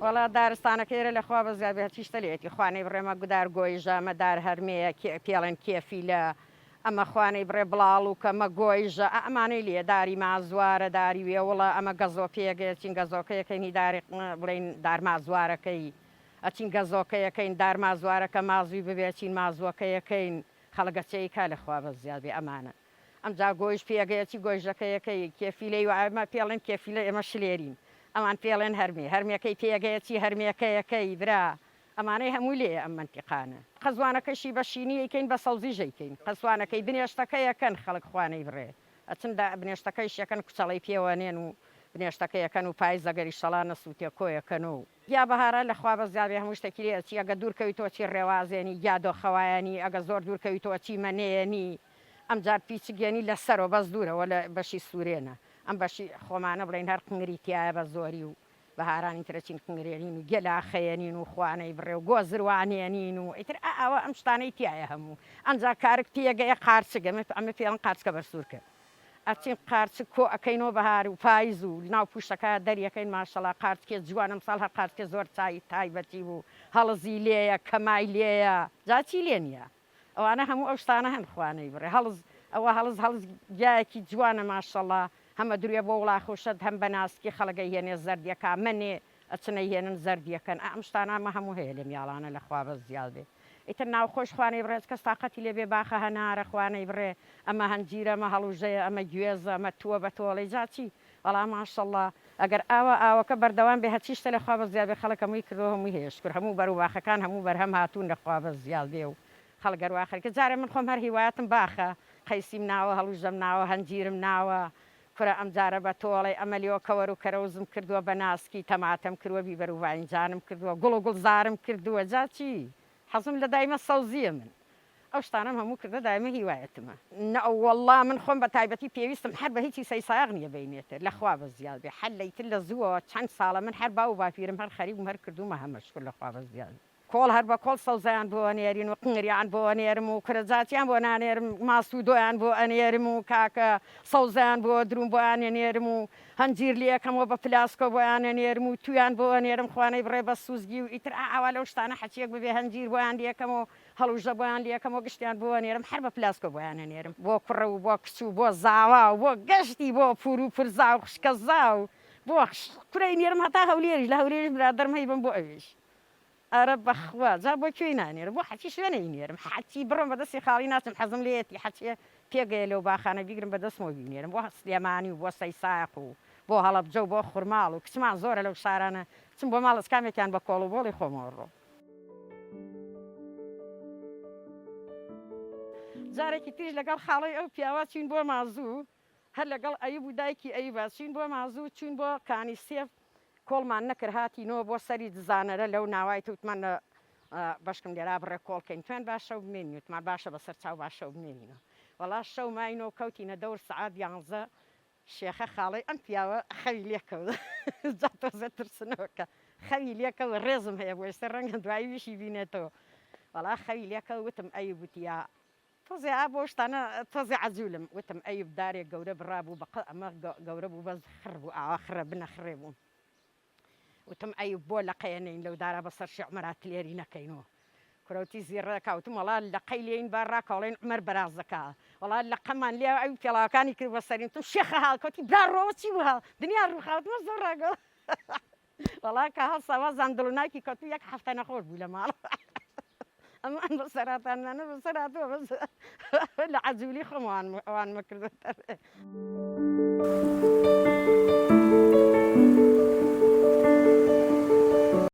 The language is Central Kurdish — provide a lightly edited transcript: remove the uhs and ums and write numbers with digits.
وەڵا دارستانەکە ئێرە لە خوا بەزیاد بێ هەرچی شتە لێیەتی خوانەی بڕێ مە گودار گۆیژە مە دار هەرمێیە کێ پێڵێن کێفیلە ئەمە خوانەی بڕێ بڵاڵوکە مە گۆیژە ئا ئەمانەی لێیە داری مازوارە داری وێوڵە ئەمە گەزۆ پێگەیە چین گەزۆکەیەکەین هی داری بڵێین دار مازوارەکەی ئەچین گەزۆکەیەکەین دار مازوارەکە مازوی ببێ ئەچین مازوەکەیەکەین خەڵک ئەچێ ئەیکا لە خوا بەزیاد بێ ئەمانە ئەمجا گۆیژ پێگەیە چی گۆیژەکەیەکەی کێفیلەی وە ئەمە پێڵێن کێفیلە ئێمە شلێرین ئەوان پێڵێن هەرمێ هەرمێکەی پێگەیە چی هەرمێکەیەکەی برا ئەمانەی هەمووی لێیە ئەم مەنتیقانە قەزوانەکەشی بە شینی ئەیکەین بە سەوزیش ئەیکەین قەزوانەکەی بنێشتەکەیەکەن خەڵک خوانەی بڕێ ئەچن دا بنێشتەکەیش یەکەن کوچەڵەی پێوەنێن و بنێشتەکەیەکەن و پایز ئەگەر ئیشەڵا نەسووتێ کۆیەکەن و گیا بەهارە لە خوا بەزیابێ هەموو شتەکی لێ ئەچی ئەگە دوور کەویتەوە چی ڕێوازێنی گیا دۆخەوایەنی ئەگە زۆر دوور کەویتەوە چی مەنێیەنی ئەمجار پیچگێنی لە سەرەوە بەس دوورەوە لە بەشی سوورێنە ئەم بەشی خۆمانە بڵێین هەر قنگری تیایە بە زۆری و بەهارانی ترە چین قنگرێنین و گێلاخەیەنین و خوانەی بڕێ و گۆزروانێنین و ئیتر ئا ئاوا ئەم شتانەی تیایە هەموو ئەمجار کارگ تێگەیە قارچک ئەمە ئەمە پێڵن قارچکە بەرسوورکە ئەچین قارچک کۆ ئەکەینەوە بەهار و پایز و ناو پوشەکە دەریەکەین ماشەڵا قارچکێ جوان ئەمساڵ هەر قارچکێ زۆر چای تایبەتی بوو هەڵزی لێیە کەمای لێیە جا چی لێ نییە ئەوانە هەموو ئەو شتانە هەن خوا نەیبڕێ هەڵز ئەوە هەڵز هەڵز گیایەکی جوانە ماشەڵا هەم ئەدروێ بۆ وڵاخ و شەت هەم بە ناسکی خەڵک ئەیهێنێ زەردیەکا مەنێ ئەچن ئەیهێنن زەردیەکەن ئا ئەم شتانە ئەمە هەموو هەیە لەم یاڵانە لە خوا بەس زیاد بێ ئیتر ناوخۆش خوا نەیبڕێ کەس تاقەتی لێ بێ باخە هەنارە خوا نەیبڕێ ئەمە هەنجیرە ئەمە هەڵوژەیە ئەمە گوێزە ئەمە تووە بە تۆڵەی جا چی وەڵا ماشەڵا ئەگەر ئاوا ئاوەکە بەردەوام بێ هەرچی شتە لە خوا بەزیاد بێ خەڵک هەمووی کردوە هەمووی هەیە شکور هەموو بەرو باخەکان هەموو بەرهەم هاتوون لە خوا بەزیاد بێ و خەڵک هەروا خەریکە جارێ من خۆم هەر هیوایەتم باخە قەیسیم ناوە هەڵوژەم ناوە هەنجیرم ناوە کورە ئەم جارە بە تۆڵەی ئەمەلیۆ کەوەر و کەرەوزم کردوە بە ناسکی تەماتەم کروە بیبەر و باینجانم کردوە گوڵ و گوڵزارم کردوە جا چی حەزم لە دایمە سەوزیە من ئەو شتانەم هەموو کردە دایمە هیوایەتمە. نەوەڵڵا من خۆم بە تایبەتی پێویستم هەر بە هیچی سەیسایەق نیە بەینێتر لە خوا بەس زیاد بێ حەل لەیتر لە زووەوە چەند ساڵە من هەر باو و باپیرم هەر خەریک بووم هەر کردوومە هەمە شکور لە خوا بەس زیاد بێ کۆڵ هەر بە کۆڵ سەوزەیان بۆ ئەنێرین و قنگریان بۆ ئەنێرم و کورەجاتیان بۆ نانێرم ماست و دۆیان بۆ ئەنێرم و کاکە سەوزەیان بۆ ئەدروم بۆیان ئەنێرم و هەنجیر لێکەمەوە بە پلاسکۆ بۆیان ئەنێرم و تویان بۆ ئەنێرم خوانەی بڕێ بە سوزگی و ئیتر ئا ئاوا لەو شتانە حەچیەک ببێ هەنجیر بۆیان لێکەمەوە هەڵوژە بۆیان لێکەمەوە گشتیان بۆ ئەنێرم هەر بە پلاسکۆ بۆیان ئەنێرم بۆ کوڕ و بۆ کچ و بۆ زاوا و بۆ گشتی بۆ پور و پورزا و خوشکەزا و بۆ کورەی نێرم هەتا هەولێریش لە هەولێریش برادەرم هەی بم بۆ ئەویش ئەرە بەخوا جا بۆ کوێی نانێرم بۆ حەچی شوێنە ینێرم حەچی بڕۆم بەدەستی خاڵی ناچم حەزم لێیەتی حەچێ پێگەیە لەو باخانە بیگرم بەدەستمەوە بینێرم بۆ سلێمانی و بۆ سەیسایەق و بۆ هەڵەبجە و بۆ خورماڵ و کچمان زۆرە لەو شارانە چم بۆ ماڵ ئەسکامێکیان بە کۆڵ و بۆڵی خۆمەوە ڕۆم. جارێکی تریش لەگەڵ خاڵۆی ئەو پیاوە چوین بۆ مازوو هەر لەگەڵ ئەیوب و دایکی ئەیوبا چوین بۆ مازوو چوین بۆ کانی سێف کۆڵمان نەکرد هاتینەوە بۆ سەری دزانەرە لەو ناوای توتمان لە بەشکم لێرا بڕێ کۆڵ کەین توێن با شەو بمێنین وتمان باشە بەسەر چاو با شەو بمێنینەوە وەڵا شەو ماینەوە کەوتینە دەور سەعات یانزە شێخە خاڵەی ئەم پیاوە خەوی لێ کەوت جا تۆزێ ترسنۆکە خەوی لێ کەوت ڕێزم هەیە بۆ ئێستا ڕەنگە دوایی ویشی بینێتەوە وەڵا خەوی لێ کەوت وتم ئەی وتیا تۆزێ ئا بۆ شتانە تۆزێ عەجولم وتم ئەیب دارێک گەورە بڕابوو بە قە ئەمە گەورە بوو بەس خڕ بوو ئاوا خڕە بنە خڕێ بوو وتم ئەیوب بۆ لەقەیە نەین لەو دارە بەسەر شێ عومەرا تلێری نەکەینۆ کورە وتی زیڕەکا وتم وەڵا لەقەی لێین با ڕاکەوڵێن عومەر بەراز دەکا وەڵا لەقەمان لێ ئەو پێڵاوەکانی کرد بە سەرین وتم شێخە هاڵکەوتی برا ڕۆوە چی بوو هاڵ دنیا ڕووخا وتم زۆر ڕاگەڵ وەڵا کە هەڵسا وازان دڵ و ناکی کەوت و یەک هەفتە نەخۆش بوو لە ماڵ ئەمە ئەم بەسەرهاتانمانە بەسەر هاتووە بەس لە عەجولی خۆم ئەوانمە کردووەتە.